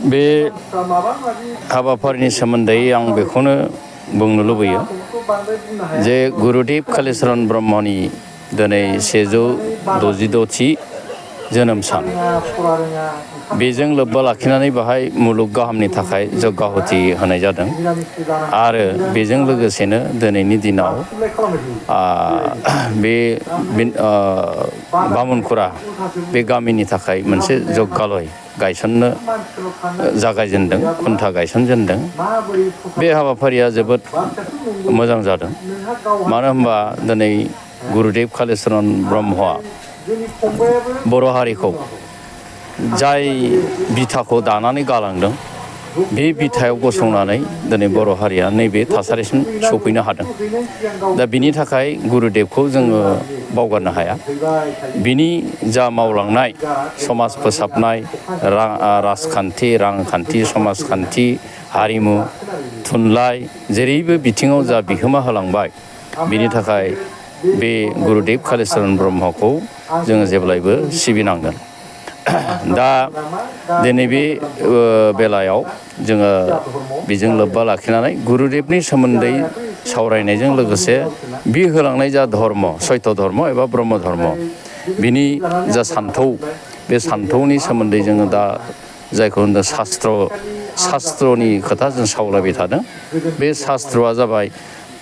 बे हाबाफारिनि सोमोन्दै आं बेखौनो बुंनो लुबैयो जे गुरुदेव कालिचरण ब्रह्मनि दिनै 166थि जोनोम सान बेजों लोब्बा लाखिनानै बाहाय मुलुग गाहामनि थाखाय जग्याहुति होनाय जादों आरो बेजों लोगोसेनो दिनैनि दिनाव बे बामुनखुरा बे गामिनि थाखाय मोनसे जग्यालय गायसननो जागायजेनदों, खुन्था गायसनजेनदों। बे हाबाफारिया जोबोद मोजां जादों। मानो होनबा दिनै गुरुदेव कालिचरण ब्रह्मआ बर' हारिखौ जाय बिथाखौ दानानै गालांदों बे बिथायाव गसंनानै दिनै बर' हारिया नैबे थासारिसिम सफैनो हादों। दा बिनि थाखाय गुरुदेवखौ जोङो बावगारनो हाया। बिनि जा मावलांनाय समाज फोसाबनाय राजखान्थि, रांखान्थि, समाजखान्थि, हारिमु, थुनलाइ जेरैबो बिथिङाव जा बिहोमा होलांबाय बिनि थाखाय बे गुरुदेव कालिचरण ब्रह्मखौ जोङो जेब्लायबो सिबिनांगोन। दा दिनै बे बेलायाव जोङो बेजों लोब्बा लाखिनानै गुरुदेवनि सोमोन्दै सावरायनायजों लोगोसे बि होलांनाय जा धर्म, सैत्य धर्म एबा ब्रह्म धर्म बिनि जा सान्थौ, बे सान्थौनि सोमोन्दै जोङो दा जायखौ होनदों शास्त्रनि खोथा जों सावरायबाय थादों। बे शास्त्रआ जाबाय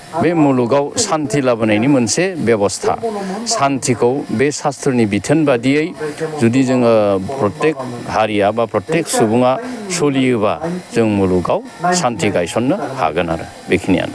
बे मुलुगाव सान्थि लाबोनायनि मोनसे बेबस्था। सान्थिखौ बे शास्त्रनि बिथोन बादियै जुदि जोङो प्रत्येक हारिया बा प्रत्येक सुबुङा सोलियोबा जों मुलुगाव सान्थि गायसननो हागोन आरो बेखिनियानो।